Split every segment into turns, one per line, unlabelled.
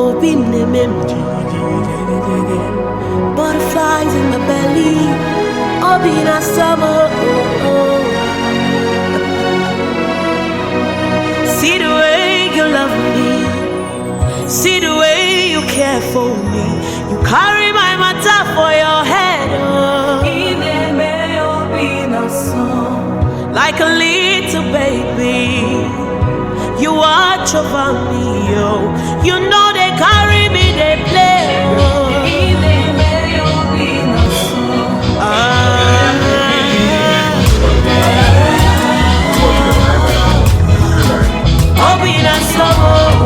Obi m na-eme m jigijigijigiji. Butterflies in my belly. Obi na-asọ m oh. See the way you love me. See the way you care for me. You carry my matter for your head. Oh. Like a little baby. You watch over me, oh. You know they carry me, they play. Oh. Ah. Obi na-asọ m, oh.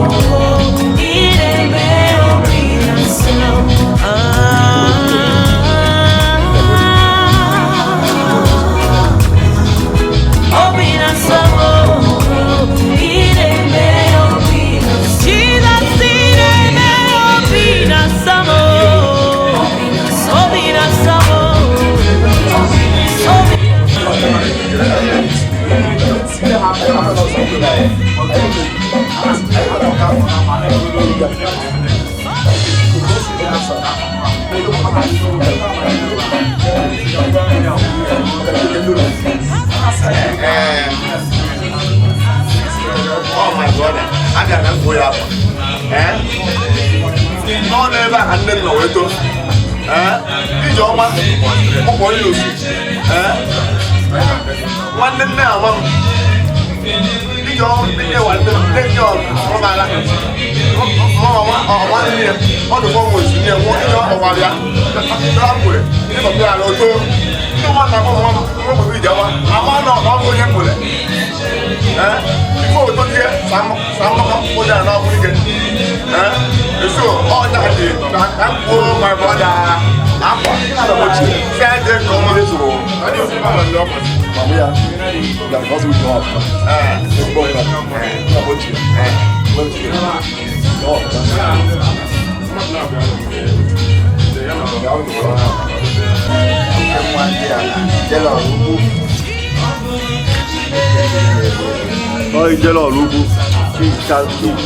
Ị na-eme obi na-asọ m. Ah. Obi na-asọ m, oh. Ị na-eme obi na-asọ m. Jesus, ị na-eme obi na-asọ m, oh. Obi na-asọ m, oh. Obi.
Oh my brother, abịa na mkpo ya akwa. Nọ n'ebe a ka nne m nọ wee too. Ije ọma ụkwụ onye osu. Nwanne nne ama m. Ije ọma nne wa nne m nne nke ọmala. Mama ọma nne ya ọ dị fọ nwe osu nne nwa ije ọkpọkwara ya. Na mgbere ịnọdụ ya n'oto. Ndị nwa na akpọ mama m nwa ije ọma ama na ọ bụ onye mgbere. Ife ototie samụja na ọbụ ike. So ọ dị ka m kwuo my brother akwa si aje nke ọma.
Mama ya, ya ọsọ uche ọ ezigbo nna nna m ochie. Nne m ochie. Ọ ya ọ Ọ ijele ọrụ ugwu Chief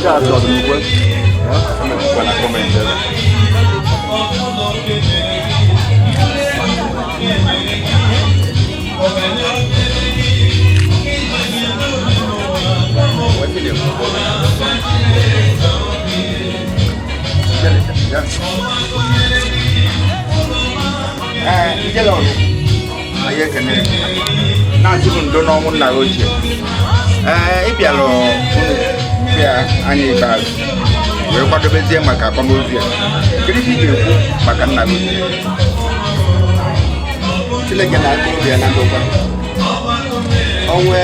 Charles Ọdụmugwe.
Ee, ijele ọrụ anyị ekene na-asị bụ ndo n'ọnwụ nna gị ochie. Ee, ị bịara bịa anyị ikpeazụ wee kwadobezie maka akwamozu ya. Kedu ife ị ga-ekwu maka nna gị ochie?
Chineke na-aka obi ya na ndokwa. Onwe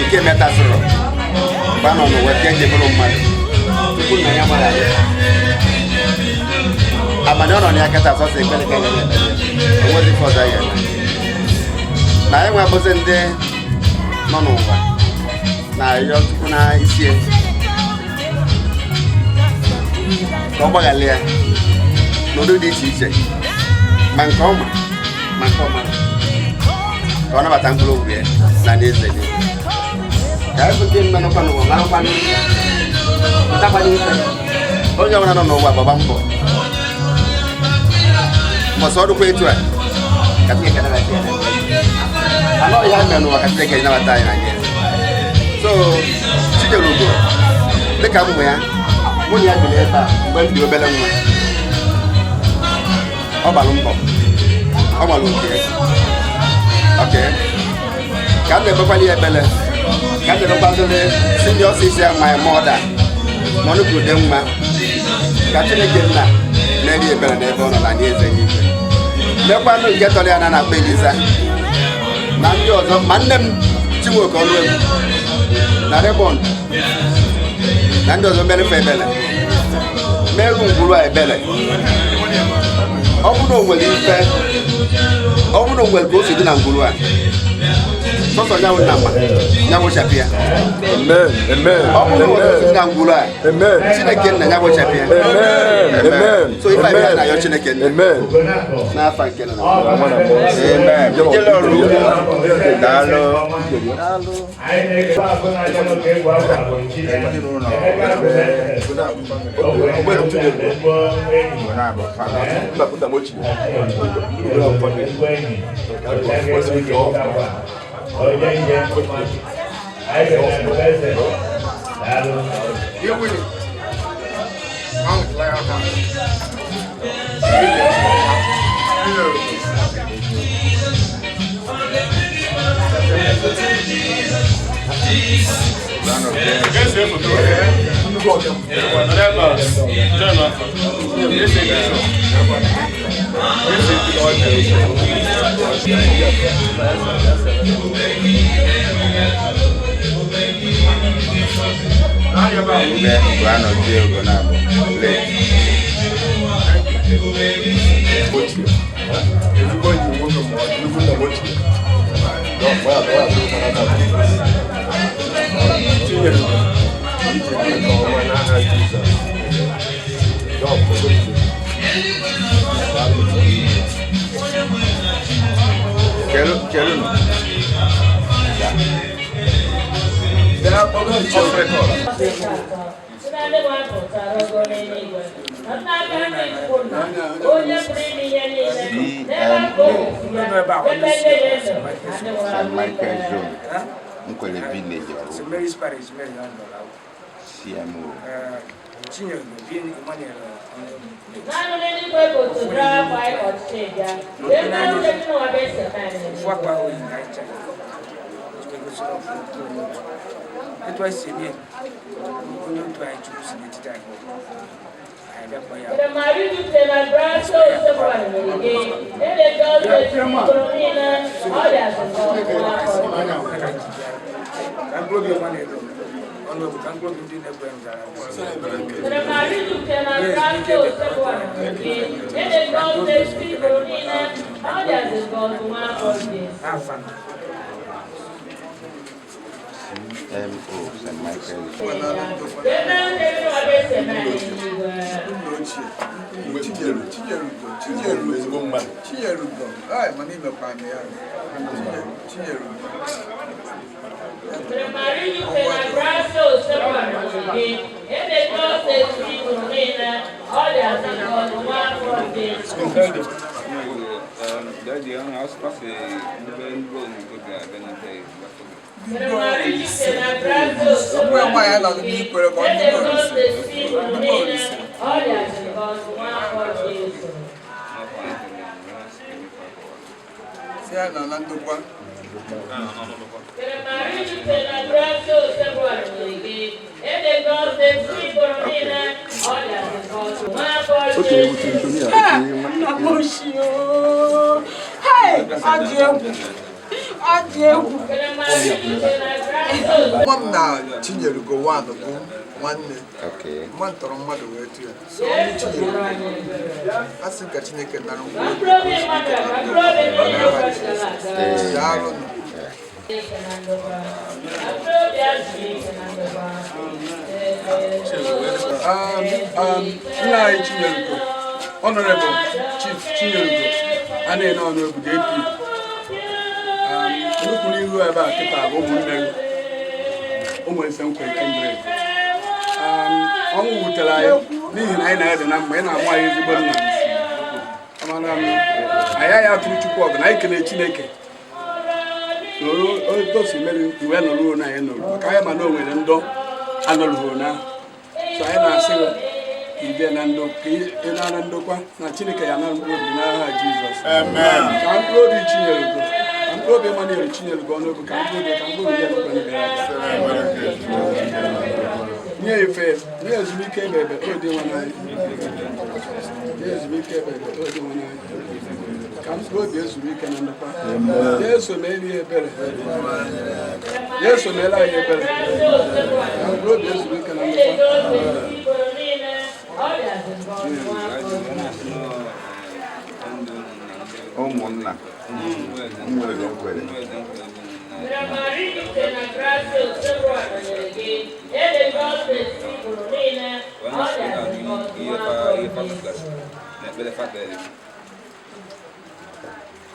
nke metasịrị mgbe a nọ n'ụwa nke eji bụrụ mmadụ tupu nna ya mara ya. Abalị ọ nọ na ya kịta sọsọ ekpere ka ya na-ekpe. Onwezi ife ọzọ ya eme. Na anyị nwa bụzi ndị nọ n'ụwa na-arịọ Chukwu na isi ya ka ọ gbaghara ya n'ụdị dị iche iche, ma nke ọma ma nke ọma, ka ọ nabata mkpụrụ obi ya na n'eze gị, ka anyị bụ ndị mmenụkwa n'ụwa marakwanụ pụtakwana ife onye ọbụla nọ n'ụwa gbaba mbọ mbọsị ọdụkwa etu a ka Chineke nabata ya. Anọ ihe a mere n'ụwa ka Chineke nabata anyị na nye. So Chinyelugo dịka ụmụ ya, mụ na ya bi n'ebe a mgbe m dị obere nwa. Ọ gbara mbọ, ọ gbara oke oke ka m na-ekpekwala ya ekpere, ka m na-ekpekwazịrị senior sister, my mother, Monica Udenwa, ka Chineke nna na-eri ebere n'ebe ọ nọ na eze n'igwe, mekwanụ nke tọrọ ya na na-akpọ Eliza na ndị ọzọ, ma nne m Chinwoke Ọnụegwu na Rebon na ndị ọzọ, merefe ebere, merụ ngwuru a ebere. Ọ bụrụ na o nwere ife, ọ bụrụ na o nwere ka o si dị na ngwuru a. Sọsọ ya wụ nna mma, ya wụchapụ ya.
Amen. Amen.
Ọ bụrụ na o
Amen.
na ngwuru a,
Amen.
Chineke nna ya wụchapụ ya.
Amen. Amen.
So ife a bịa na ayọ Chineke nna.
Amen.
N'afa nke nna na nwa. Amen. Ijele ọrụ ugbo. Daalụ. Daalụ.
Nna m ochie. Ezigbo enyi nwoke ma ọ dị nnukwu nna m ochie. Ya, ọ ya, ọ ya, ọ ya. Chinyere ije gị nke ọma n'aha Jizọs. Ya, ọ bụ oge.
Chelụ, chelụ nụ.
Bịa, ọ ga-eche.
St. Michael Zone, Nkwele Village,
St. Mary's Parish, Mary Andola.
CMO.
Chinyere Bien Emmanuel. Ofu akwa ahụ yi na ịcha. Etu anyị si eme onye otu anyị Chukwu si n'etiti anyị. Anyị bịakwa ya. Ka mkpụrụ obi Emmanuel ọnụ egwu ka mkpụrụ obi ndị na-ekwe m gara. Afa m.
CMO, St. Michael Zone.
Nna ochie. Mgbe Chinyere, Chinyerugo, Chinyerugo ezigbo mmadụ.
Chinyerugo, ai mana imekwa m ya. Chinyerugo. Nwa nwaanyị anọghị n'ikwere ka ọ ndị Olise. Ndị Olise. Si ya nọ na ndokwa.
Nna m ochie ooo. Hey, ọ dị egwu. Ọ dị egwu.
Nwa m na Chinyerugo one bụ nwanne.
Okay.
Mma tọrọ mmadụ wee tụ ya. So ọnwụ Chinyerugo. A sị ka Chineke nara mkpụrụ obi ka o zuo ike na ndokwa. N'aha Jizọs. Daalụnụ.
Nna anyị Chinyerugo, Honorable Chief Chinyerugo, a na-ene ọnụ egwu JP. Nnukwu n'ihu ebe a kịta bụ ụmụnne m, ụmụ ese nkwe Kindred. Ọnwụ wutere anyị n'ihi na anyị na-ede na mgbe ị na-amụ anyị ezigbo nna. Mana anyị agaghị atụrụ Chukwu ọgụ na anyị kelee Chineke na otu mere iwe nọruo na anyị nọrụ maka anyị ma na o nwere ndọ anọruo na so anyị na-asị gị ka ị bịa na ndo ka ị nara ndokwa na Chineke ya nara mkpụrụ obi n'aha Jizọs. Ka mkpụrụ obi Chinyelugo, ka mkpụrụ obi Emmanuel Chinyelugo ọnụego, ka mkpụrụ obi ka mkpụrụ obi ya nọkwa n'ebere aka. Nye efe, nye ezumike ebe ebe o dị nwa n'anyị. Nye ezumike ebe ebe o dị nwa n'anyị. Ka mkpụrụ obi ezuru ike na ndokwa. Jesu meere ya ebere. Jesu meere anyị ebere. Ka mkpụrụ obi ezuru ike na ndokwa.
Ụmụnna, ụmụ eze nkwere.
Wee na-asị na ihe fa ihe fa gasị na ekpere fa kpere.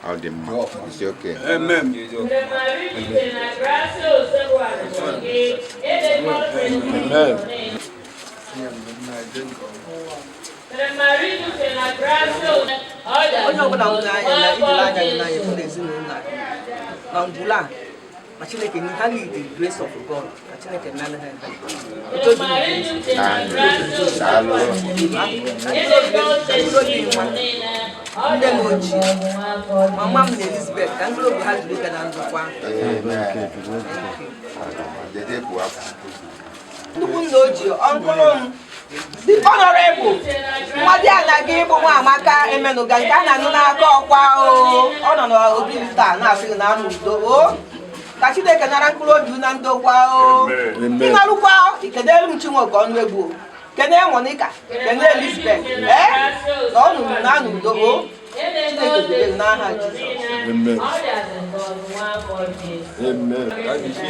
Ọ dị mma. Isi oke.
Amen.
Amen.
Onye ọbụla hụrụ anya na ijiri anya gị n'anya fụ na ezinụlọ a na ngwụla a na Chineke ha need the grace of God ka Chineke mere ha ebere. Udo dị n'etiti.
Daalụ.
Nne m ochie, mama m na Elizabeth, ka mkpụrụ obi ha zuru ike na ndokwa.
Amen. Dede bụ afọ.
Nnukwu nna ochie, ọnkụlụ m, the honorable mmadụ a na-aga ịbụ nwa Amaka Emenuga nke a na-anụ n'aka ọkwa o ọ nọ n'obi m taa na-asị gị na anụ udo o ka Chineke nara mkpụrụ obi na ndokwa o ịnarụkwa ikenelu m Chinwoke ọnụ egwu o kene Monica, kene Elizabeth, ee na ọ nụrụ na anụ udo o Chineke debe m n'aha Jizọs.
Amen. Amen.
Ka ji chi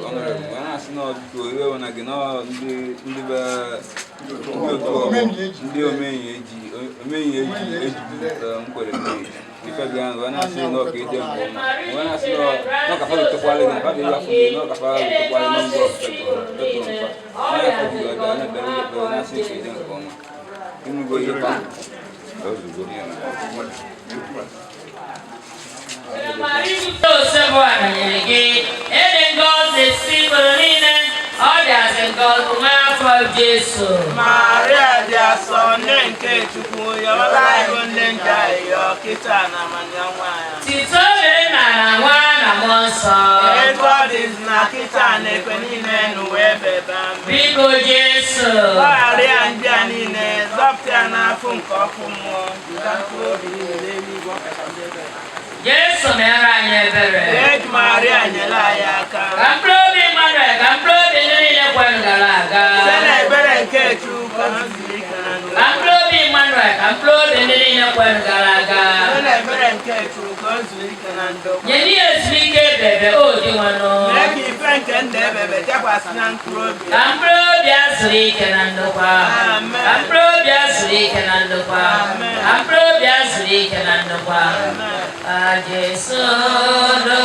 honorable wee na-asị na ọdụtụ iwe wena gị na ndị ndị be ndị otu ọgbọ ndị omenye eji omenye eji eji nkwere mmiri ife bịa wee na-asị na ọka ije nke ọma wee na-asị na ọka fa gotekwala gị na fa bịa afọ gị na ọka fa gotekwala na mbọ petrol petrol mfa na ya fa ji wee bịa na-ebere ụlọ ekpere na-asị ka ije nke ọma ịnụgo ihe fa.
Ozugbo.
Maria dị asọ, nne nke Chukwu, yọrọ anyị bụ ndị nje ayọ kịta na manya nwaanyị.
Tito mere na nwa na mmụọ nsọ.
Ego ọ dị na kịta na ekwe niile n'ụwa ebe ebe amen.
Biko Jesu.
Gbaghara ya ndị a niile, zọpụta ya n'afọ nke ọkụ mmụọ, duga mkpụrụ obi niile n'eluigwe ọkacha ndị ebere.
Jesu mere anyị ebere.
Eji Maria nyere anyị aka.
Ka mkpụrụ obi mmadụ ka mkpụrụ obi ndị niile kwenụ gara aga.
Site n'ebere nke Chukwu ka ha zuru ike na ndụ.
Ka mkpụrụ obi mmadụ ka mkpụrụ obi ndị niile kwenụ gara aga.
Site n'ebere nke Chukwu ka o zuru ike na ndụ.
Nye ndị ezumike ebebe o dị nwanụ.
Mee ka ife nke ndụ ebebe bịakwasị na mkpụrụ obi.
Ka mkpụrụ obi a zuru ike na ndokwa. Ka mkpụrụ obi a zuru ike na ndokwa. Ka mkpụrụ obi a zuru ike na ndokwa. Ka Jesu lo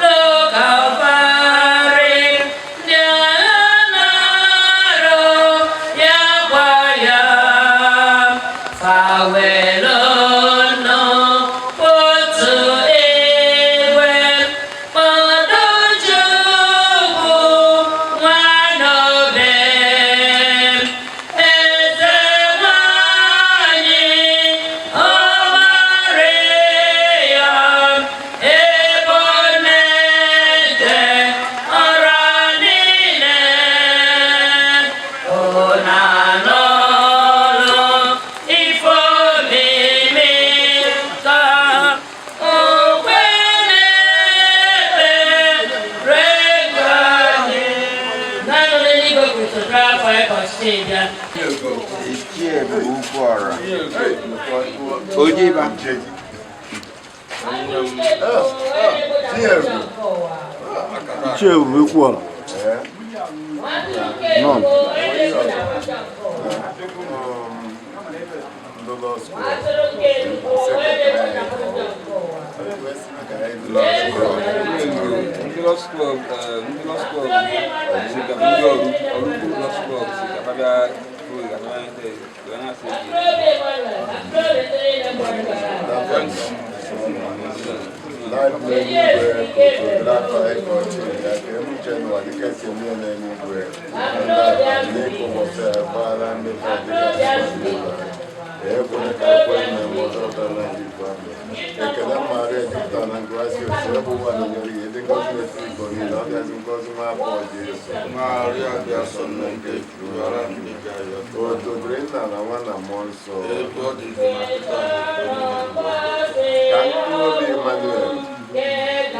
lo Kalvarị ndị agha na-arụ ya gwa ya fawelo nọ otu egbe kpọdo Chukwu nwa n'obe eze nwanyị ọmarịa ebe na-ede ọra niile ụna n'ọlụ ife omimi ka okwe na-ekpe reganye naanị n'eluigwe kwutụrụ afọ ịkọchite bịa.
Ichie bụ ukwu ọra. Ojiba.
Ichie bụ ukwu ọra. Nọn.
Ndị Lọs Klọb ndị Lọs Klọb si ka ndị ọrụ ọrụ ukwu Lọs Klọb si ka fa bịa kwuo ka fa bịa nte wee na-asị gị.
Ekele Maria jupụtara na ngọzi ebe ụwa na-enyere ya ịdị ngọzi n'etiti igbo niile ọ bịazi ngọzi nwa afọ Jesu.
Maria dị asọ nne nke Chukwu, yọrọ anyị ndị ji ayọ.
Otuto dịrị nna na nwa na mmụọ nsọ.
Etu ọ dị na kịta na ekwe niile.
Ka mkpụrụ obi Emmanuel na mkpụrụ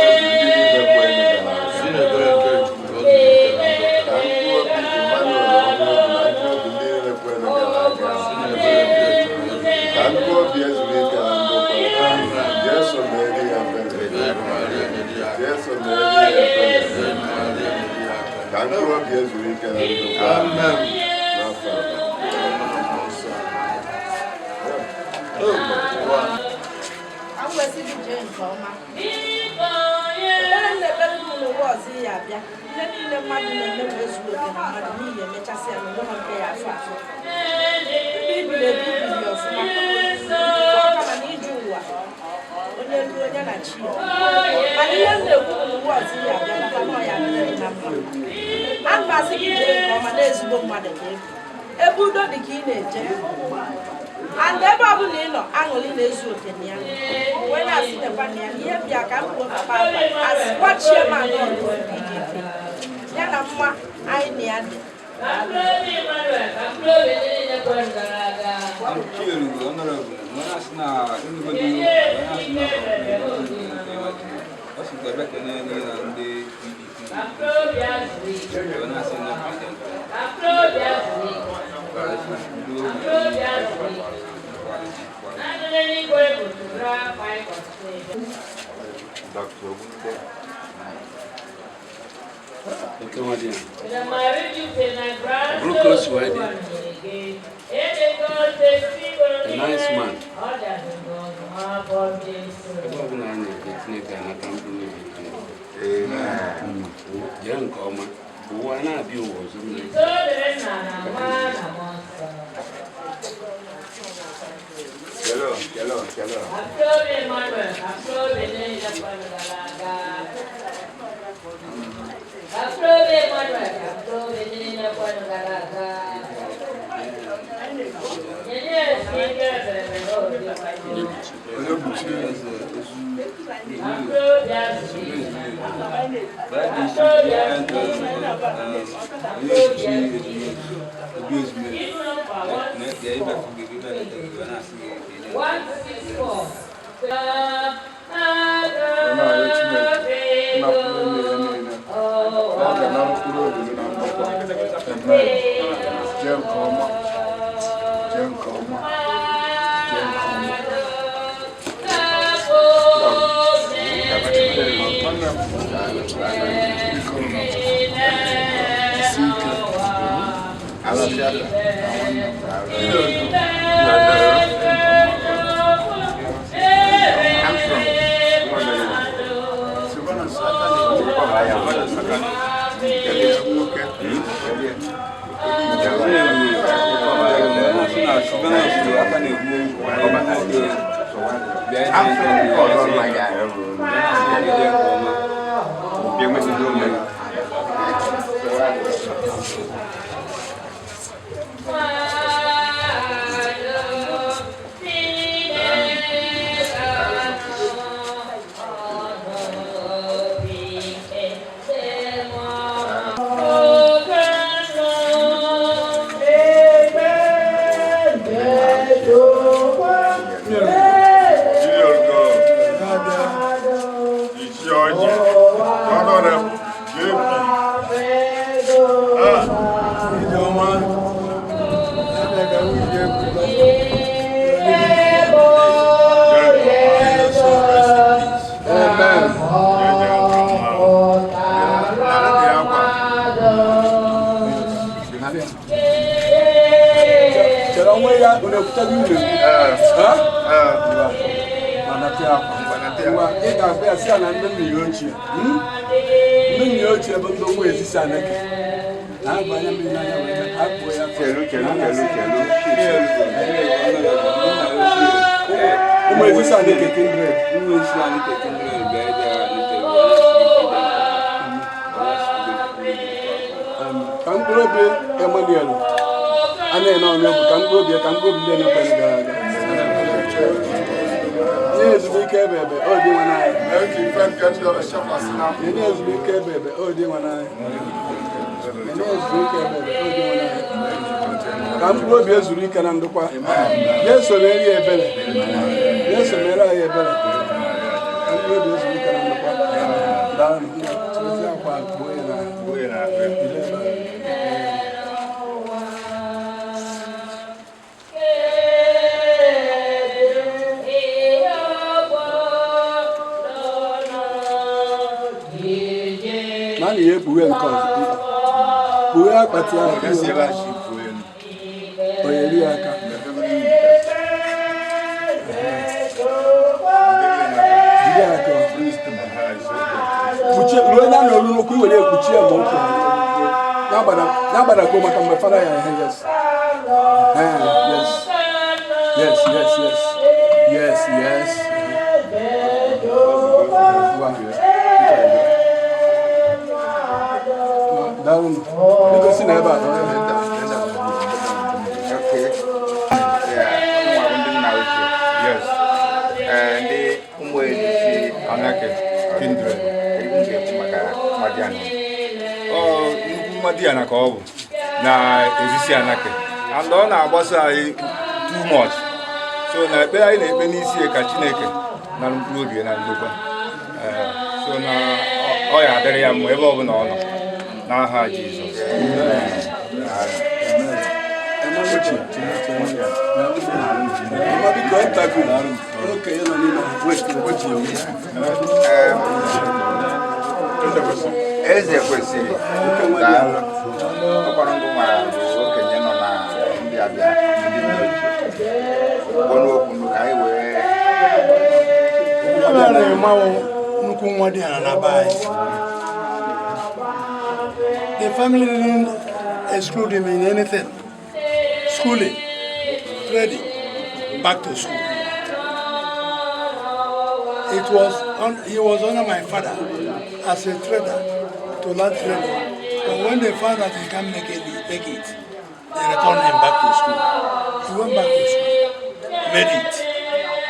obi ndị niile kwere gara aga.
Si n'ebere nke Chukwu ka o zuru ike na ndokwa.
Ka mkpụrụ obi Emmanuel ọnụegwu na mkpụrụ obi ndị niile kwere gara aga.
Si n'ebere nke Chukwu ka o zuru ike
Ka mkpụrụ obi ezuru ike na ndokwa. Jesu mere ya ebere.
na ndokwa. Maria nyere ya aka.
mkpụrụ obi ezuru ike na ndokwa. N'afọ a.
Ka m wee sị gị jee nke ọma. Ekpere m na-ekpere gị n'ụwa ọzọ ya abịa. Ihe niile mmadụ na-eme wee zuo oke na mmadụ n'ihi emechasị ya na onwe ha nke ya afọ afọ. Ndụ ibiri ebi ibiri ọfụma. Ọ kama na ije ụwa onye ruo onye na chi ya. Mana ihe m na-ekwu bụ n'ụwa ọzọ ya abịa maka na ọ ya adịrị na mma. Ana m asị gị jee nke ọma na ezigbo mmadụ ka ị bụ. Ebe udo dị ka ị na-eje. And ebe ọ bụla ị nọ, aṅụrị na-ezu oke na ya. Wee na-asị nekwa na ya na ihe mbịa ka m kwuo papa akwa asị gwachie m anọ ọdụ PDP ya na mma anyị na ya dị.
Chinyere Honorable, wee na-asị na enugodi wee na-asị na ọ sịkwa ebe kene niile na ndị PDP wee na-asị na president
Dr. Ogunde.
Oke nwa dị ya. Bụrụ ka o si wee dị. A nice man. Ebe ọ bụla a na-eje Chineke anata mkpụrụ obi gị. Jee nke ọma. Ụwa na-abịa ụwa ọzọ m na-eje.
Hello, hello, hello.
Ọ ga-anara mkpụrụ obi gị na ndokwa. Amen. Jee nke ọma. Jee nke ọma. Jee nke ọma. Nwanne m, biko, jisie ike.
Chere onwe ya ọ na-ekwute gị uru ngwa ị ga-agba ya si ya na ndị nna ya ochie ndị nna ya ochie bụ ndị nwa ezisi aneke na-agba anya mmiri n'anya wee mee ka akpụọ ya
Chelu, chelu, chelu, chelu.
Ụmụ ezisi aneke kindred.
Ụmụ ezisi aneke kindred bịa ịbịa letere
Ka mkpụrụ obi Emmanuel a na-ene ọnụ egwu ka mkpụrụ obi ya ka mkpụrụ obi ndị na-ekwenye gara aga nye ezumike ebe ebe o dị nwa n'anya nye ezumike ebe ebe o dị nwa n'anya nye ezumike ebe ebe o dị nwa n'anya ka mkpụrụ obi ezuru ike na ndokwa na-esomere ya ebere na-esomere anyị ebere ka mkpụrụ obi ezuru ike na ndokwa daalụ chezi akwa gbuo ya na na na ya ekpughe nke ọzọ. Kpughe akpati ahụ. Onye eri ya aka. Jide aka. Kpuchie ruo onye a na-olu n'ụkwụ iwere ekpuchi ya ma ụkwụ. Ya gbadakwo maka mgbe fada ya ehe. Yes. Yes. Yes, yes, yes. Yes, yes. Ngwa. Daalụ. Biko si n'ebe a.
Okay. Yeah, ụmụ ndị nna ochie.
Yes.
Ee, ndị ụmụ elisi
Aneke, kindred.
Kedu m ga-ekwu maka Nwadiana?
Ọ nnukwu Nwadiana ka ọ bụ na ezisi Anake. And ọ na-agbaso anyị too much. So na ekpere anyị na-ekpe n'isi ya ka Chineke nara mkpụrụ obi ya na ndokwa. Ee, so na ọ ya adịrị ya mma ebe ọ bụla ọ nọ. N'aha Jizọs.
Emma ochie. Mama, biko, interview. Okenye nọ n'ime. Wait, ochie.
Eze kwesịrị. Daalụ. Ọkwara ngụ nwara bụ okenye nọ na ndị abịa ndị nna ochie. Gwọnụ okwu nụ ka anyị wee
Ọ na-emanwụ nnukwu nwa dị ala na be anyị. The family didn't exclude him in anything. Schooling, trading, back to school. He was under my father as a trader to learn trading. But when they found that he can't make it, they returned him back to school. He went back to school, made it,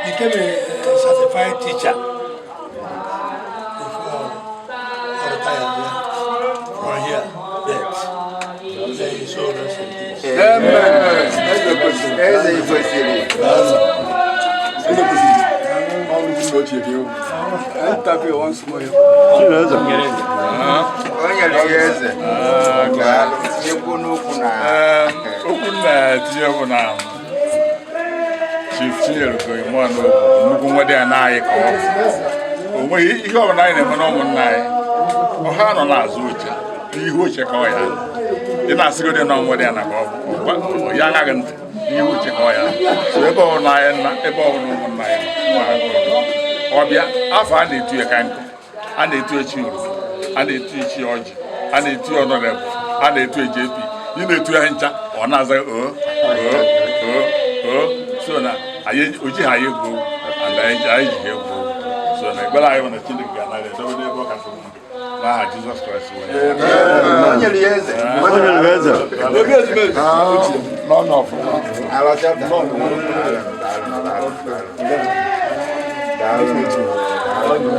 became a certified teacher before I retired here, from here, death. May his soul rest in peace.
Amen. Eze kwesịrị.
Eze kwesịrị.
Eze kwesịrị. Ọ bụ ndị ochie ka ewu. Interview once more.
O nyere ya eze. Daalụ. Tinyekwu n'okwu na
Okwu m na-etinye bụ na Chief Chinyelugo Emmanuel nnukwu Nwadiana anyị ka ọ bụ. O nweghị ihe ọbụla anyị na-eme na ụmụnna anyị, ọha nọ n'azụ oche, n'ihu oche ka ọ ya ị na-asịgodi na Nwadiana ka ọ bụ, ya aṅaghị ntị, n'ihu oche ka ọ ya. So ebe ọbụla anyị na ebe ọbụla ụmụnna anyị nọ, ọ bịa afọ a na-etu ya ka nkụ a na-etu echi uru, a na-etu echi ọjị, a na-etu honourable, a na-etu JP, ị na-etu ya ncha, ọ na-aza o o o o. So na anyị oji ha anyị egwu egwu and anyị ji ha egwu egwu. So na ekpere anyị bụ na Chineke ga-anara edobe n'ebe ọ kasị mma n'aha Jizọs Kraịst wee.
O nyere ya eze.
Obi ezumezu.
N'ọnụ ọfụma.
Alacha. Daalụ. Daalụ. Daalụ. Daalụ.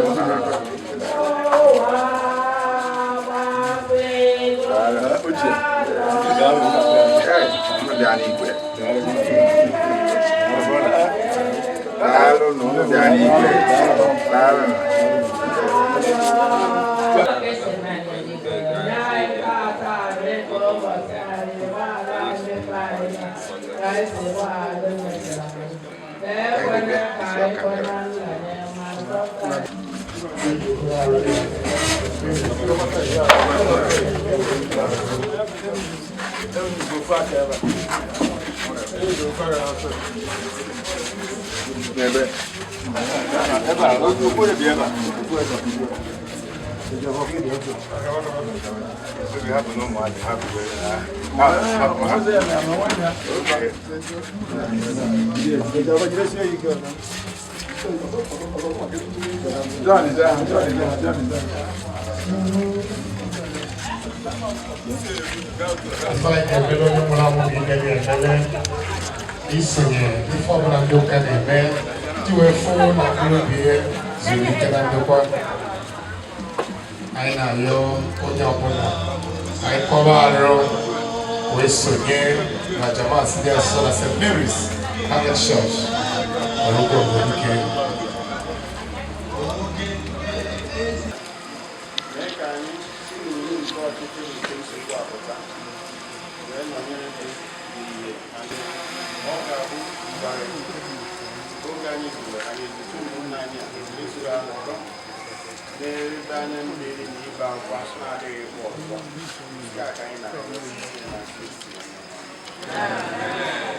Ochie.
Hey, unu bịa n'igwe. Daalụ nụ, unu bịa n'igwe. Daalụ nụ. N'ebe. Ebe a, okwu dị ebe a. Okwu ebe a. Hapụ na ụmụazị, hapụ. Hapụ, hapụ. Okay.
John is there. John is there. John is there.
Asala ekele onye nwụrụ anwụ bụ ike gị ekele isonye ife ọbụla ndị ụka na-eme iji wee fụ na mkpụrụ obi ihe zuru ike na ndokwa. Anyị na-arịọ onye ọbụla anyị kọba arụ wee sonye na Jamas dị asọ na St. Mary's Catholic Church, Ọrụgwọ Ogbonike.
Mee ka anyị si n'uru nke ọchịchịrị nke nsogbu a pụta wee nọnyere gị n'ihe anyị. Ọ ga-abụ mgbe oge anyị zuru, anyị ezute ụmụnna anyị a esoro ha nọrọ. N'ebe anya mmiri na ibe akwa na-adịghị kwa ọzọ. Nke a ka anyị na-arịọ site na Kristi Onyenwe anyị.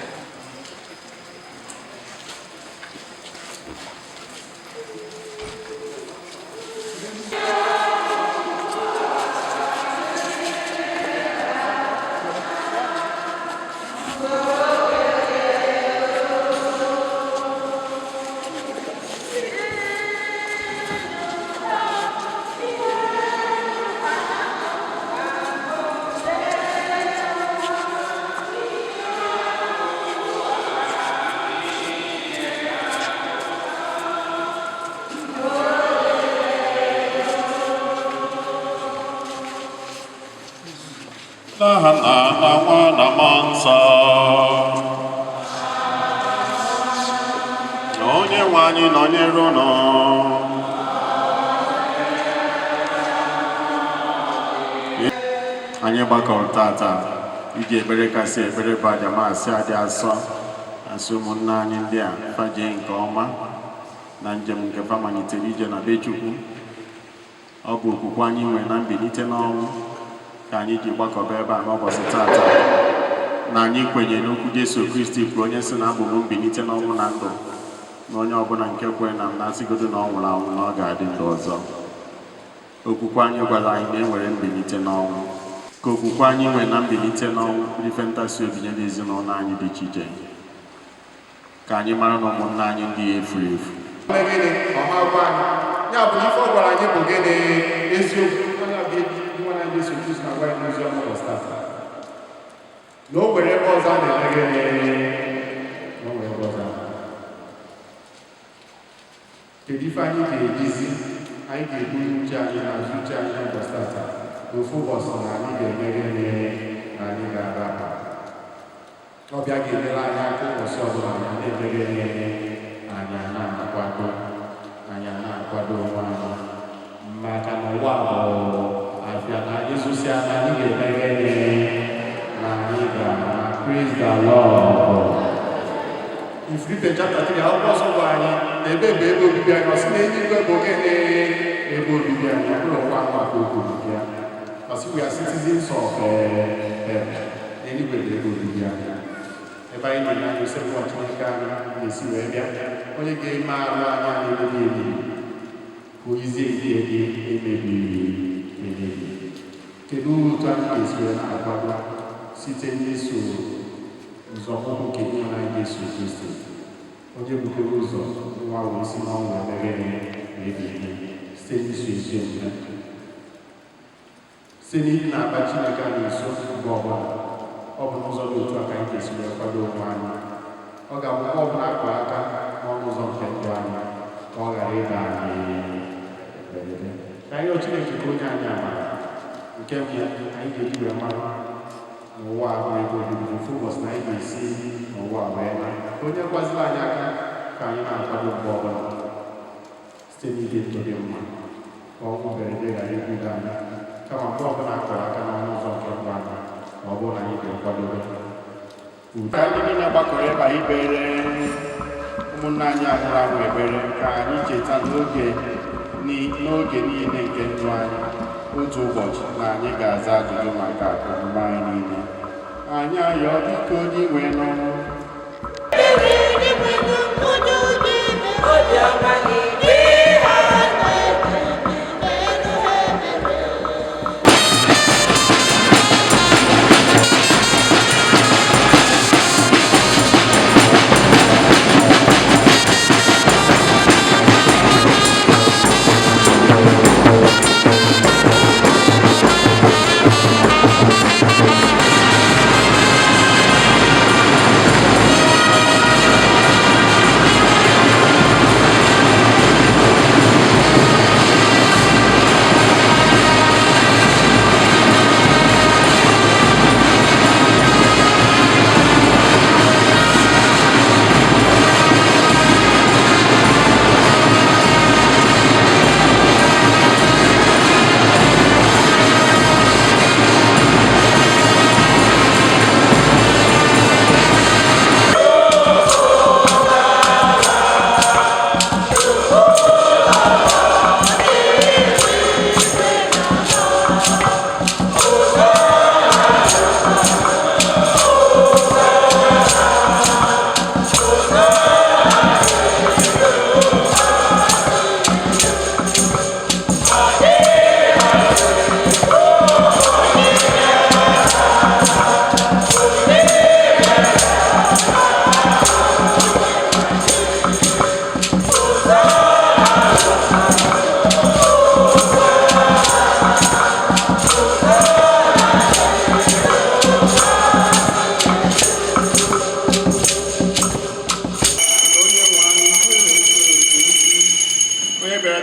N'aha Nna na Nwa na Mmụọ Nsọ. Na Onye nwe anyị nọnyere unu. Anyị gbakọrọ tata iji ekpere kasị ekpere bụ aja maasị adị asọ asị ụmụnne anyị ndị a fajee nke ọma na njem nke fa malitere ije na be Chukwu. Ọ bụ okwukwe anyị nwere na mbilite n'ọnwụ ka anyị ji gbakọba ebe a n'ụbọchị tata na anyị kwenyere n'okwu Jesu Kristi kwuru, onye sị na abụ m mbilite n'ọnwụ na ndụ, na onye ọbụla nke kwere na m na-asịgodo na ọ nwụrụ anwụ na ọ ga-adị ndụ ọzọ. Okwukwe anyị gwara anyị na e nwere mbilite n'ọnwụ. Ka okwukwe anyị nwere na mbilite n'ọnwụ bụrụ ife ntasi obi nye n'ezinụlọ anyị dị iche iche, ka anyị mara na ụmụnna anyị ndị ya efuru efu.
Gịnị ọma gwa anyị ya bụ na ife ọ gwara anyị bụ gịnị eziokwu. Onye ọ ga-eji nwa na Jesu Kristi na-agwa anyị n'ozi ọma ụbọchị tata na o nwere ebe ọzọ a na-eme gịnị, na o nwere ebe ọzọ a na-eme. Kedu ife anyị ga-ejizi anyị ga-eburu uche anyị na azụ uche anyị n'ụbọchị tata na ofu ụbọchị na anyị ga-eme gịnị, na anyị ga-arapụ ọbịa ga-enyere anyị aka ụbọchị ọbụla anyị na-eme gịnị, anyị na-akwado anyị na-akwado onwe anyị maka na ụwa bụ afịa na anyị zụsịa na anyị ga-eme gịnị, na anyị ga-ama. Praise the Lord. In Philippians chapter 3, akwụkwọ nsọ gwara anyị na ebe bụ ebe obibi anyị. Ọ sị na eluigwe bụ gịnị ebe obibi anyị, ọ bụrụ ụwa ahụ aka okwu obibi ya. Ọ sị we are citizens of heaven. Na eluigwe bụ ebe obibi anyị, ebe anyị na-enye anyị usekwu Chineke anyị ga-esi wee bịa, onye ga-eme arụ anyị anyị emebi emebi ka oyizie ihe dị emebiri emebi. Kedu otu anyị ga-esi wee na-akwado site n'iso nzọụkwụ nke Onyenwe anyị Jesu Kristi, onye butere ụzọ nwa wee si n'ọnwụ emeghere ebighị, site n'iso ezi omume, site n'ịdị na-akpa Chineke anyị nso mgbe ọbụla? Ọ bụ n'ụzọ dị otu a ka anyị ga-esi wee kwado onwe anyị. Ọ ga-abụ mgbe ọbụla akpa aka n'ọnụ ụzọ nke ndụ anyị ka ọ ghara ịda anyị mberede. Ka anyị rịọ Chineke ka onye anyị amara nke mbụ anyị ga-eji wee mara n'ụwa a bụ ebe obibi, na ofu ụbọchị na anyị ga-esi n'ụwa wee na onye gwaziri anyị aka ka anyị na-akwado mgbe ọbụla site n'ibi ndụ dị mma, ka ọnwụ mberede ghara igbudo anyị, kama mgbe ọbụla a kọrọ aka n'ọnụ ụzọ nke ndụ anyị, ma ọ bụrụ na anyị ga-ekwadobe. Ka anyị niile gbakọrọ ebe a ikpere ụmụnne anyị anwụrụ anwụ ekpere, ka anyị cheta n'oge niile nke ndụ anyị, otu ụbọchị na anyị ga-aza ajụjụ maka omume anyị niile. Anyị ayọ biko Dinwenụ.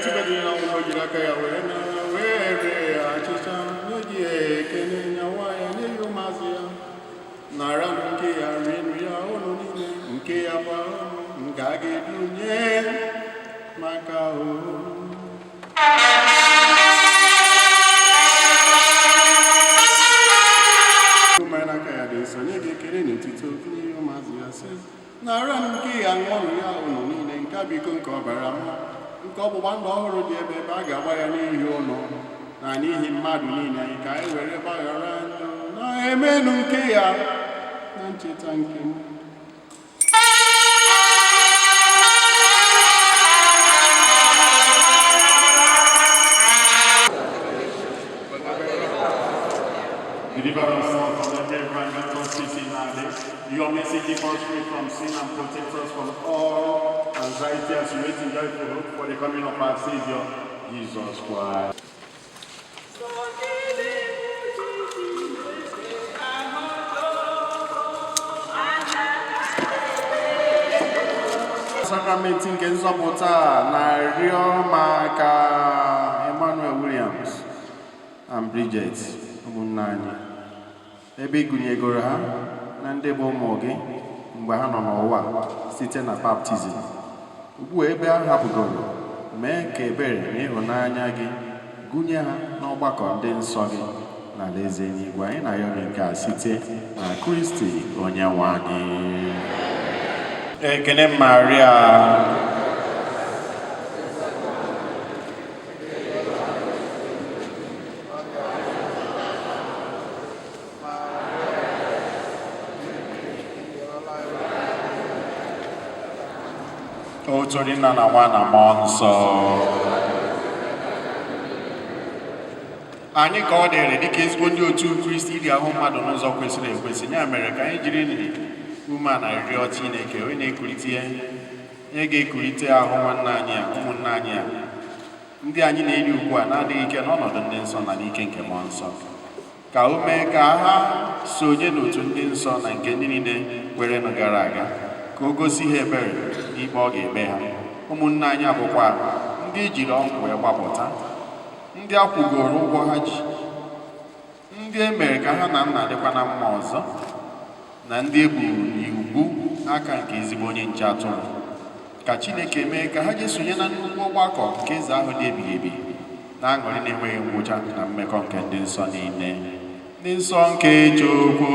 Chukwu na ọnwụ jiri aka ya were na were achịcha nye gị ekele nyawa ya nye ya ụmụazụ ya nara m nke ya rienụ ya ụnụ niile nke ya bụ ahụ m nke a ga-edunye maka o. Mmanya n'aka ya dị nsọ nye gị ekele na otito nye ụmụazụ ya sị nara m nke ya ṅụọnụ ya ụnụ niile nke a bụ iko nke ọbara m nke ọgbụgba ndụ ọhụrụ dị ebe ebe a ga-agba ya n'ihi ụnụ na n'ihi mmadụ niile ka anyị were gbaghara njọ na-emenụ nke ya na ncheta nke m. Deliver us all from every crime and us peace in our days. Your mercy keep us free from sin and protect us from all anxiety as we wait in joyful hope for the coming of our Savior, Jesus Christ. Sakramenti nke nzọpụta a na-arịọ maka Emmanuel Williams and Bridget, ụmụnne anyị, ebe ị gụnyegoro ha na ndị bụ ụmụ gị mgbe ha nọ n'ụwa site na baptizim. Ugbu a ebe ha hapụgoro, mee ka ebere na ịhụnanya gị gụnye ha n'ọgbakọ ndị nsọ gị na alaeze eluigwe. Anyị na-arịọ gị nke a site na Kristi onye nwe anyị. Ekene Maria. Otu dị nna na nwa na mmụọ nsọ. Anyị ka ọ dịrị dịka ezigbo ndị otu Kristi iri ahụ mmadụ n'ụzọ kwesịrị ekwesị. Ya mere ka anyị jiri umeala rịọ Chineke onye na-ekulite onye ga-ekulite ahụ nwanne anyị a, ụmụnne anyị a, ndị anyị na-eri ugbu a na-adịghị ike n'ọnọdụ ndị nsọ na n'ike nke mmụọ nsọ, ka o mee ka ha sonye n'otu ndị nsọ na nke ndị niile kwerenụ gara aga, ka o gosi ha ebere n'ikpe ọ ga-ekpe ha. Ụmụnne anyị abụkwa ndị ejiri ọnwụ wee gbapụta, ndị a kwụgoro ụgwọ ha ji, ndị e mere ka ha na nna dịkwa na mma ọzọ, na ndị e gburu n'ugwu aka nke ezigbo onye nche atụrụ. Ka Chineke mee ka ha jee sonye na nnukwu ọgbakọ nke eze ahụ dị ebighị ebi na aṅụrị na-enweghị ngwụcha na mmekọ nke ndị nsọ niile, ndị nsọ nke Chukwu.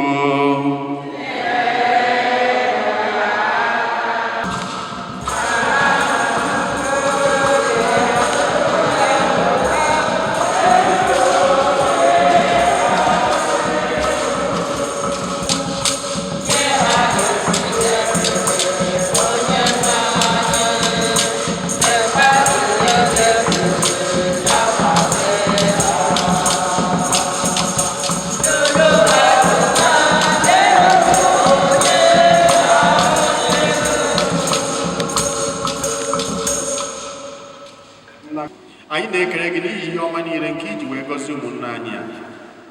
Anyị na-ekele gị n'ihi ihe ọma niile nke iji wee gọzie ụmụnne anyị a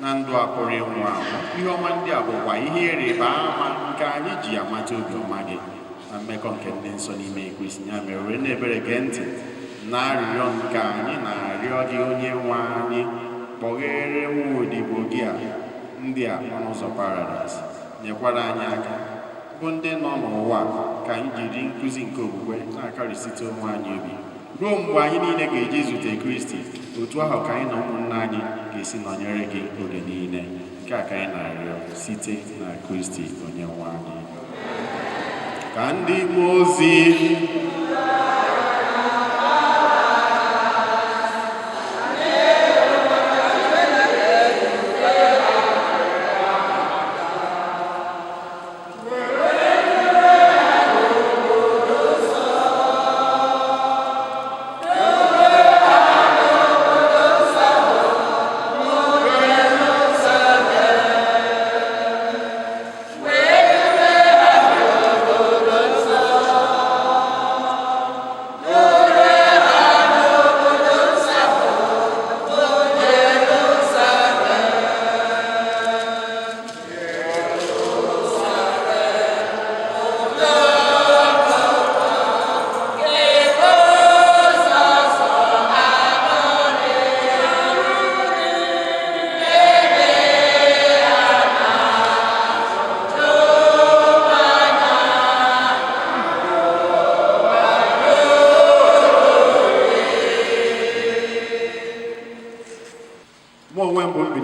na ndụ a pụrụ ịnwụ anwụ. Ihe ọma ndị a bụkwa ihe ịrịba ama nke anyị ji amata obiọma gị na mmekọ nke ndị nsọ n'ime Kristi. Ya mere were na-ebere gee ntị na arịrịọ nke anyị na-arịọ gị onye nwe anyị, kpọghere nwa odibo gị a ndị a ọnụ ụzọ paradaịs, nyekwara anyị aka bụ ndị nọ n'ụwa ka anyị jiri nkụzi nke okwukwe na-akarịsite onwe anyị obi ruo mgbe anyị niile ga-eje zute Kristi. Otu ahụ ka anyị na ụmụnne anyị ga-esi nọnyere gị oge niile. Nke a ka anyị na-arịọ site na Kristi onye nwe anyị. Ka ndị mmụọ ozi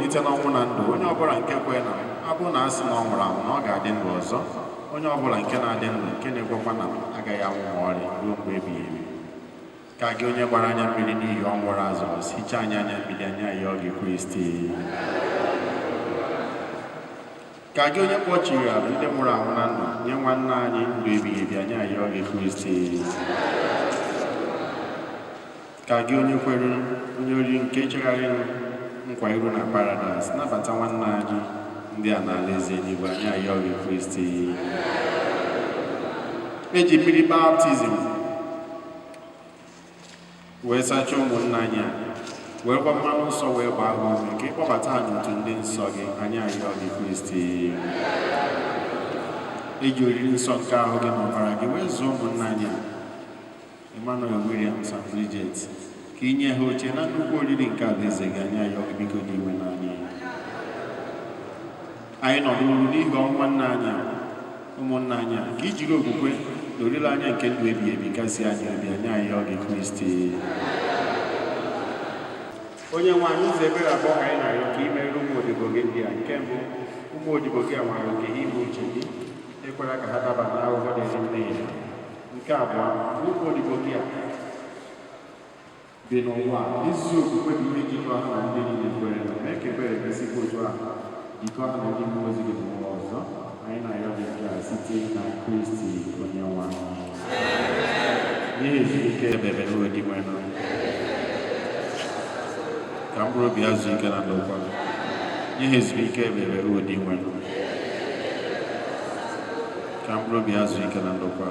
mbilite n'ọnwụ na ndụ. Onye ọbụla nke kwere na m, ọ bụrụ na a sị na ọ nwụrụ anwụ, na ọ ga-adị ndụ ọzọ. Onye ọbụla nke na-adị ndụ, nke na-ekwekwa na m, agaghị anwụ ma ọlị ruo mgbe ebighị ebi. Ka gị onye gbara anya mmiri n'ihi ọnwụ Lazarọs hichaa anyị anya mmiri, anyị ayọọ gị, Kristi. Ka gị onye kpọchiri ala ndị nwụrụ anwụ na ndụ nye nwanne anyị ndụ ebighị ebi, anyị ayọọ gị, Kristi. Ka gị onye kwere onye oriri nke chegharịrị nkwa iru na paradaịs nabata nwanne anyị ndị a n'ala eze eluigwe, anyị ayọọ gị, Kristi. Eji mmiri baptizim wee sachaa ụmụnna anyị a, werekwa mmanụ nsọ wee gbaa ha ume ka ịkpọbata ha n'otu ndị nsọ gị, anyị ayọọ gị, Kristi. Eji oriri nsọ nke ahụ gị na ọbara gị wee zụọ ụmụnna anyị a, Emmanuel, Williams and Bridget, ka inye ha oche na nnukwu oriri nke alaeze gị, anyị ayọọ gị, biko, dị iwe n'anya. Anyị nọ n'uru n'ihi ọnwụ nwanne anyị a, ụmụnna anyị a, ka ijiri okwukwe na olileanya nke ndụ ebighị ebi kasị anyị obi, anyị ayọọ gị, Kristi. Onye nwe anyị, ụzọ ebere abụọ ka anyị na-arịọ ka ị mere ụmụ odibo gị ndị a. Nke mbụ, ụmụ odibo gị a nwere oke ime uche gị, ekwela ka ha daba n'ahụhụ dịrị mmehie. Nke abụọ, ụmụ odibo gị a bi n'ụwa a, ezi okwukwe bụ ihe jikọrọ ha na ndị niile kwere na mee ka ebere gị sikwa otu ahụ jikọọ ha na ndị mmụọ ozi gị n'ụwa ọzọ. Anyị na-arịọ gị nke a site na Kristi onye nwe anyị. N'ihi ezumike ebebe n'odi nwere, ka mkpụrụ obi ya zuo ike na ndokwa. N'ihi ezumike ebebe odi nwere, ka mkpụrụ obi ya zuo ike na ndokwa.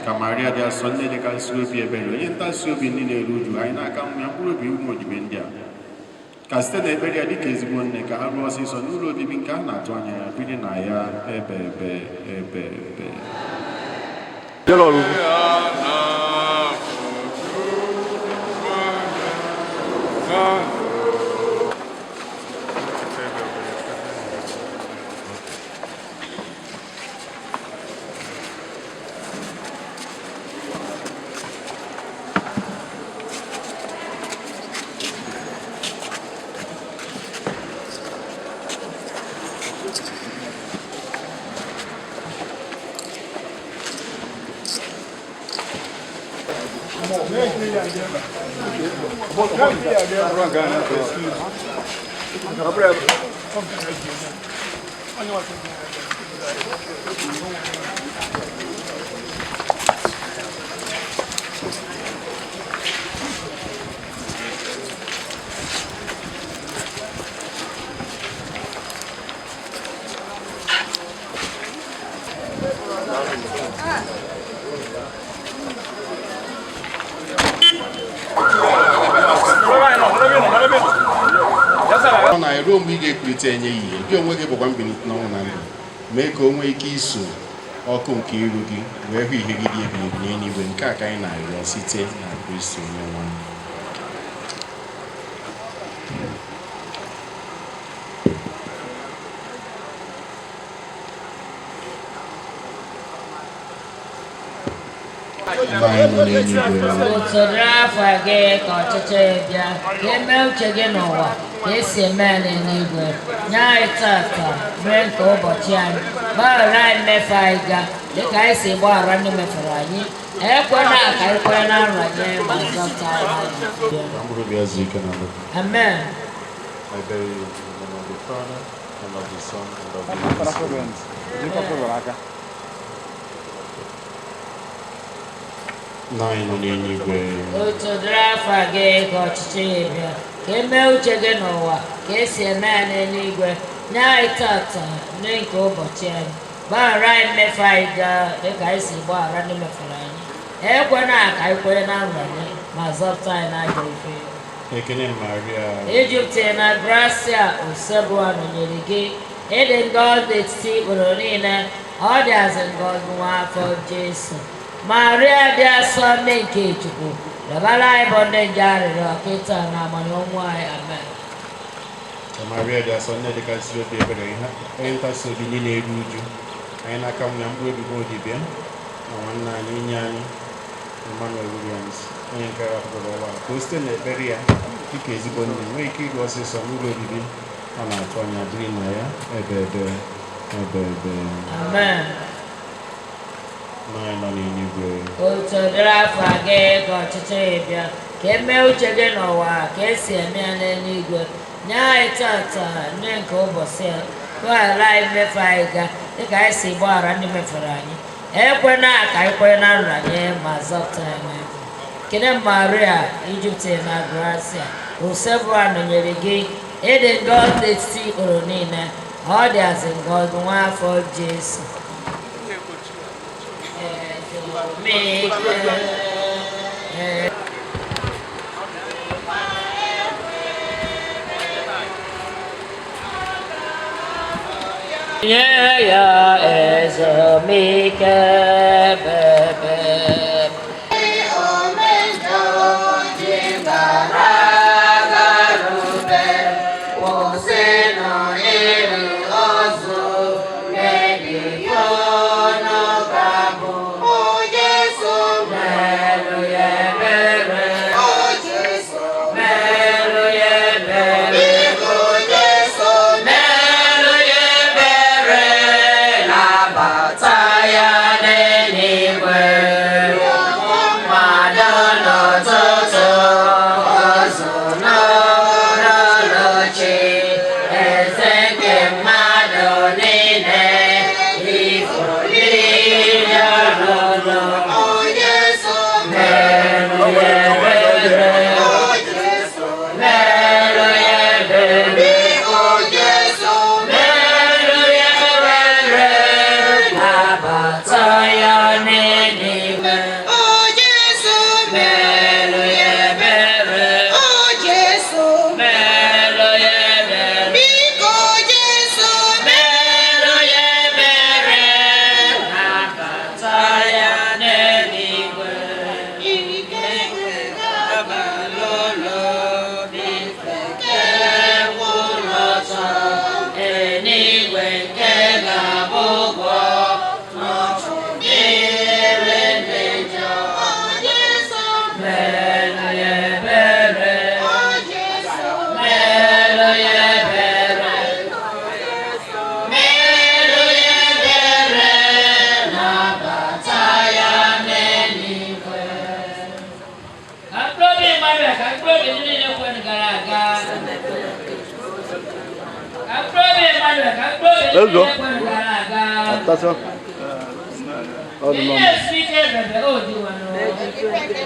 Ka Maria dị asọ, nne dịkarịsị obi ebere, onye ntasi obi ndị na-eru uju, anyị n'aka nwa ya mkpụrụ obi ụmụ odibo ndị a, ka site n'ekpere ya dịka ezigbo nne, ka ha ruo ọsịsọ n'ụlọ obibi nke a na-atụ anya ya, biri na ya ebe ebe ebe ebe. Ọ na-eruo mgbe ị ga-ekulite enye ya ihe gị onwe gị bụkwa mbilite n'ọnwụ na ndụ, mee ka o nwee ike iso ọkụ nke iru gị wee hụ ihe gị dị ebighị ebi n'eluigwe. Nke a ka anyị na-arịọ site na Kristi onye nwe anyị. Nna anyị nọ n'eluigwe,
Usoro afọ gị ka ọchịchị bịa, ka eme uche gị n'ụwa ka esi eme ya n'eluigwe. Nye anyị tata mee nke ụbọchị anyị, gbaghara anyị mmefu anyị ga dịka anyị si gbaghara ndị mefere anyị. Ekwena ka anyị kwere na nranye, ma zọpụta anyị.
Ka mkpụrụ obi ya zuo ike na ndokwa.
Amen.
I bury you in the name of the Father, and of the Son, and of the Holy Spirit. Nna anyị nọ n'eluigwe,
Usoro afọ gị ka ọchịchị gị bịa, ka eme uche gị n'ụwa ka esi eme ya n'eluigwe. Nye anyị tata nri nke ụbọchị anyị, gbaghara anyị mmefu anyị gaa dịka anyị si gbaghara ndị mefere anyị. Ekwena ka anyị kwere na nranye, ma zọpụta anyị n'ajọ ife.
Ekene Maria,
Ijipt na Gracia Osebụa nọnyere gị, ịdị ngọzi n'etiti ikporo niile, ọ dịazị ngọzi nwa afọ Jesu. Maria dị asọ, nne nke Chukwu, rịọbara anyị bụ ndị nje arịrịọ, kịta na amanya ọnwụ anyị. Amen.
Ka Maria dị asọ, nne dịkarịsịrị obi ebere, ihe onye ntasi obi ndị na-eru uju, anyị n'aka nwa ya mkpụrụ obi bụ odibịa na nwanne anyị, enyi anyị Emmanuel Williams, onye nke rapụrụ ụwa, ka o site n'ekpere ya dịka ezigbo nne nwee ike ịga ọsịsọ n'ụlọ obibi
Ọ na-atụ anya dịrị na ya ebe ebe ebe ebe.
Amen.
Nna anyị nọ n'eluigwe.
Otu dịrị afa gị, ka ọchịchị gị bịa, ka emee uche gị n'ụwa ka esi eme ya n'eluigwe. Nye anyị tata nri nke ụbọchị a, gbaghara anyị mmefu anyị ga dịka anyị si gbaghara ndị mefere anyị. Ekwena ka anyị kwenye na nranye, ma zọpụta anyị. Kene Maria, Ijipti na Gracia, Osebụa nọnyere gị, ịdị ngọzi n'etiti ikporo niile, ọ dịazị ngọzi nwa afọ Jesu. Nye ya ezumike bebe.
Let's go. Atasa. Ọ dị mma.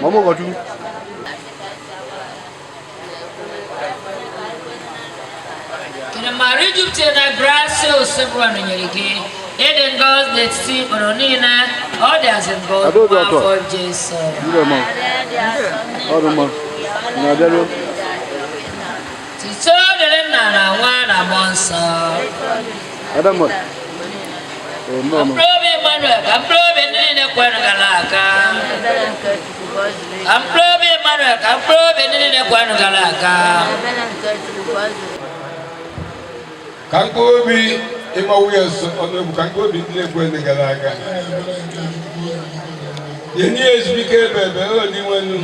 Mama ụkọchukwu.
Kene Maria Ijipti na Gracia Osebụa nọnyere gị, ịdị ngọzi n'etiti ikporo niile, ọ dịazị ngọzi
Adaobi ọtọ.
afọ Jesu.
Ndị mma. Ọ dị mma. Na-abịaruo.
Tito dịrị nna na nwa na mmụọ nsọ.
Adamma. Nnọọ.
Mkpụrụ obi Emmanuel, ka mkpụrụ obi ndị niile kwere gara aga. Ka mkpụrụ obi Emmanuel, ka mkpụrụ obi ndị niile kwere gara aga.
Ka mkpụrụ obi ịma nwunye nso ọnụegwu, ka mkpụrụ obi ndị na-ekwe ndị gara aga. Nye ya ezumike ebe ebe o dị nwenu.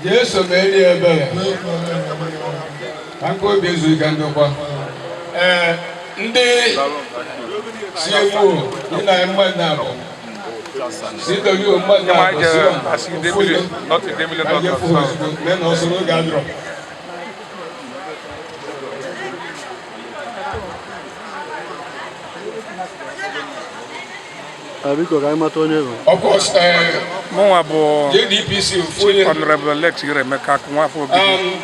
Jesu merie ebere. Ka mkpụrụ obi ezu ike ndokwa. Ee, ndị si ewu ndị na mmadụ na-abụ. Si dobi mmadụ na-abụ si ofu ka anyị efu ozugbo mee na ọsọ n'oge adịrọ.
Biko ka anyị mata onye bụ.
Of course,
Mụnwa bụ
JDPC ofu onye.
Chief Honorable Alex Iremeka Nwafọ Ogidi.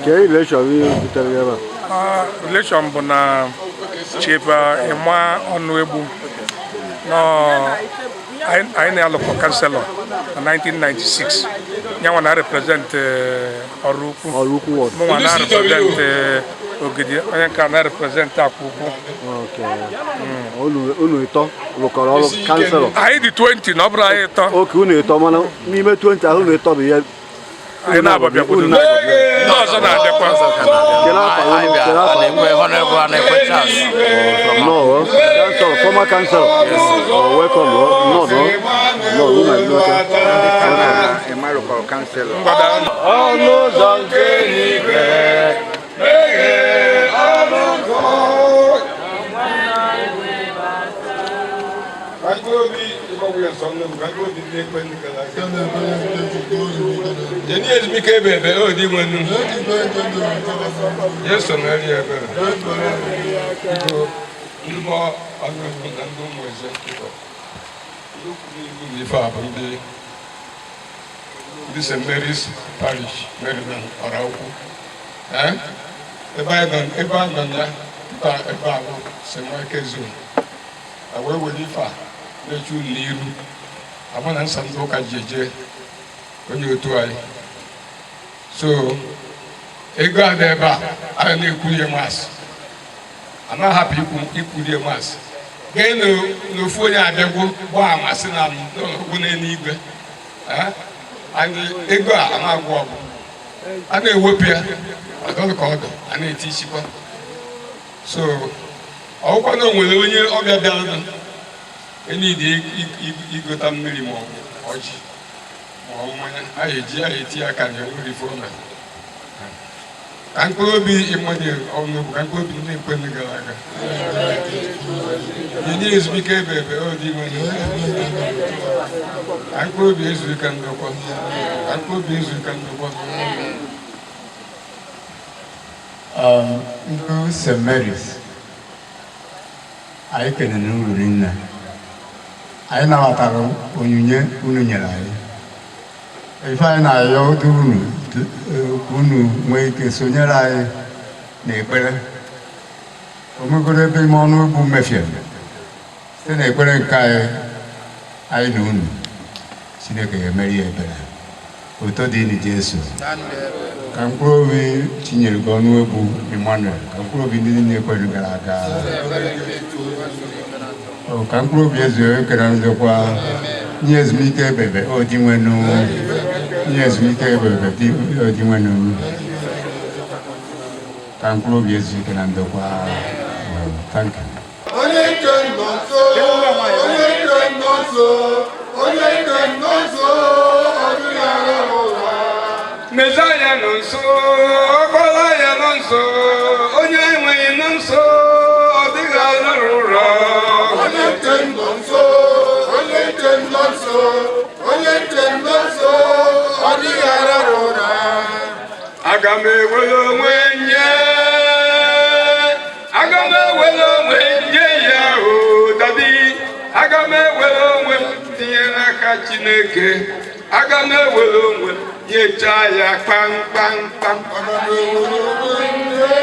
Kee relation gị butere gị ebe a?
Relation bụ na Chief Emma Ọnụegbu nọ anyị na-alụkọ kanselọ na 1996. Nyanwa na represent ọrụ ukwu.
Ọrụ ukwu ward.
Mụnwa na represent Ogidi, onye nke na represent Akwa Ukwu.
Okay. Unu ịtọ rụkọrọ ọrụ kanselọ.
Anyị dị 20 na ọ bụrụ anyị ịtọ.
Oke unu ịtọ, mana n'ime 20 ahụ unu ịtọ bụ ihe.
Anyị na-abịakwudo. Ndị ọzọ na-abịakwa.
Kele afa unu, kele afa. No, council, former council. Oh, welcome. No, no. No, unu abịa.
Emma rụkọrọ kanselọ.
Ọnụ ụzọ nke eluigwe.
ekwe ndị gara aga. Nye ezumike ebe ebe o dị nwenu. Jesu mere ya ebere. Biko, ndị bụ ọnụ egwu na ndị ụmụ eze biko. Ndị ukwu n'ihu na ife a bụ ndị St. Mary's Parish, Maryland, Oraukwu. Ebe a nọ ya pụta ebe a bụ St. Michael Zone. A wee were ife a na-eche unu n'iru. Ama na nsa ndị ụka ji eje onye otu anyị. So ego a dị ebe a, a na-ekwurie mass. A na-ahapụ ikwurie mass. Gee n'ofu onye abịagwo gbaa ama sị na n'ọgwụ n'eluigwe. Anyị ego a na-agwụ ọgwụ. A na-ewepụ ya, ọ dọrọ ka ọdụ, a na-eti ichikwa. So ọgwụkwa na o nwere onye ọbịa bịara enidi igota mmiri ma ọ bụ ọjị ma ọ bụ mmanya a ga-eji a ga-eti aka na enwere ife ome. Ka mkpụrụ obi Emmanuel ọnụgbu, ka mkpụrụ obi ndị ekwenụ gara aga nye ezumike ebe ebe ọ dị nwere. Ka mkpụrụ obi ezu ike ndokwa, ka mkpụrụ obi ezu ike ndokwa.
Ndị St. Mary's, anyị kelere unu rinne. Anyị nabatara onyinye unu nyere anyị. Ife anyị na-ayọ dị unu ka unu nwee ike sonyere anyị n'ekpere. Omegoro ebe ime ọnụ ugwu mefiere site n'ekpere nke anyị anyị na unu, Chineke ga-emeri ya ebere. Oto dị ịnị Jesu. Ka mkpụrụ obi Chinyere gị ọnụ egwu Emmanuel, ka mkpụrụ obi ndị niile ekweru gara aga, ka mkpụrụ obi ezu ekere ndokwa, nye ezumike ebebe o dị nwenu, nye ezumike ebebe o dị nwenu, ka mkpụrụ obi ezu ike na ndokwa. Thank you.
Onye nke nọ nso, onye nke nọ nso, onye nke nọ nso, ọ dịghị arahụ ụra.
Mezaya nọ nso, ọkpara ya nọ nso, onye enweghị nọ nso, ọ dịghị arahụ ụra.
Onye nke nọ nso, onye nke nọ nso, onye nke nọ nso, ọ dịghị arahụ ụra.
Aga m ewere onwe nye, aga m ewere onwe nye ya o dadi, aga m ewere onwe m tinye n'aka Chineke, aga m ewere onwe m nyechaa ya kpamkpamkpam.
Aga m ewere onwe nye,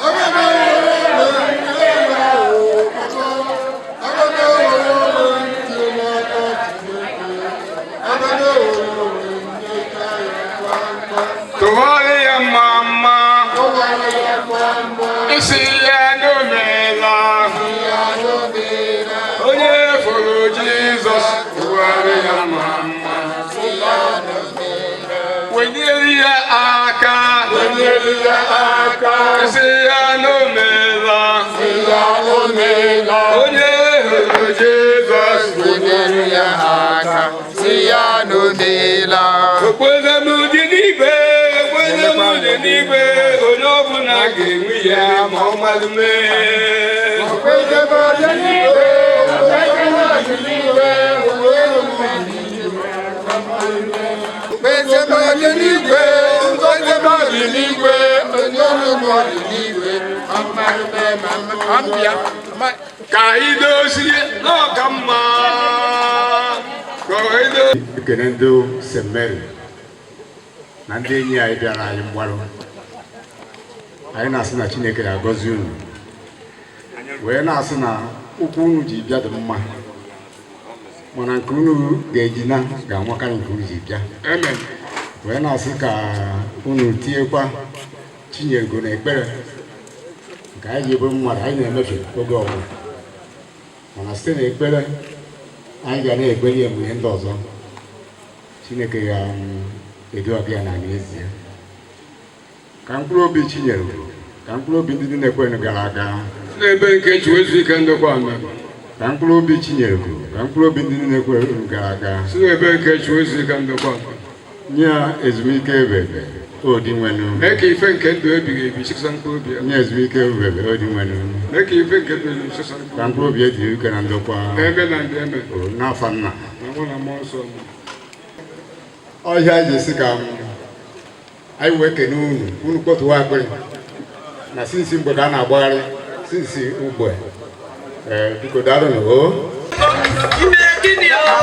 aga m ewere onwe nye ya o papa, aga m ewere onwe m tinye n'aka Chineke, aga m ewere onwe m nyechaa ya kpamkpam.
Tụgharị ya mma mma,
Tụgharị ya mma mma,
isi ya n'omeela,
ya n'omeela,
onye fụrụ Jizọs, tụgharị ya mma mma. Wenyere ya aka,
wenyere ya aka,
isi ya n'omeela,
ya n'omeela,
onye hụrụ Jizọs,
wenyere ya aka, si ya n'omeela.
Okpueze m dị n'igwe, okpueze m dị n'igwe, onye ọbụla ga-enwe ya ma ọ malụ mee.
Okpueze m dị n'igwe, okpueze m dị n'igwe, okpueze m dị n'igwe, okpueze m dị n'igwe, onye ọbụla dị n'igwe, ma mmalụ mee ma mbịa.
Ka anyị dozie n'ọka mma, ka anyị dozie.
Ekene ndị St. Mary na ndị enyi anyị bịara anyị mgbarụ. Anyị na-asị na Chineke ga-agọzi unu, wee na-asị na ụkwụ unu ji bịa dị mma, mana nke unu ga-eji na ga-amakarị nke unu ji bịa.
Amen.
Wee na-asị ka unu tinyekwa Chinyerego n'ekpere nke anyị ji ebe mmadụ anyị na-emefe oge ọbụla, mana site n'ekpere anyị ga na-ekpere ya mgbe ihe ndị ọzọ Chineke ga-edu ọbịa na n'ezie. Ka mkpụrụ obi Chinyerego, ka mkpụrụ obi ndị na-ekwenụ gara aga
n'ebe nke chi ezu ike ndokwa amen.
Ka mkpụrụ obi Chinyerego, ka mkpụrụ obi ndị na-ekwenụ gara aga
si n'ebe nke chi ezu ike ndokwa amen.
Nye ya ezumike ebebe O Dinwenụ.
Mee ka ife nke ndụ ebighị ebi chịkọta mkpụrụ obi ya.
Nye ezumike ebebe, o Dinwenụ.
Mee ka ife nke ndụ ebighị ebi chịkọta mkpụrụ
Ka mkpụrụ obi eji ike na ndokwa.
Eme na ndị eme.
O, n'afa Nna.
Na Nwa na Mmụọ Nsọ.
Ọhịa ji esi ka anyị wee kene unu, unu kpọtụwa akpịrị na sinsi mgbe ka a na-agbagharị sinsi ugbe. Ee, biko daalụnụ o.
Ime gịnị o?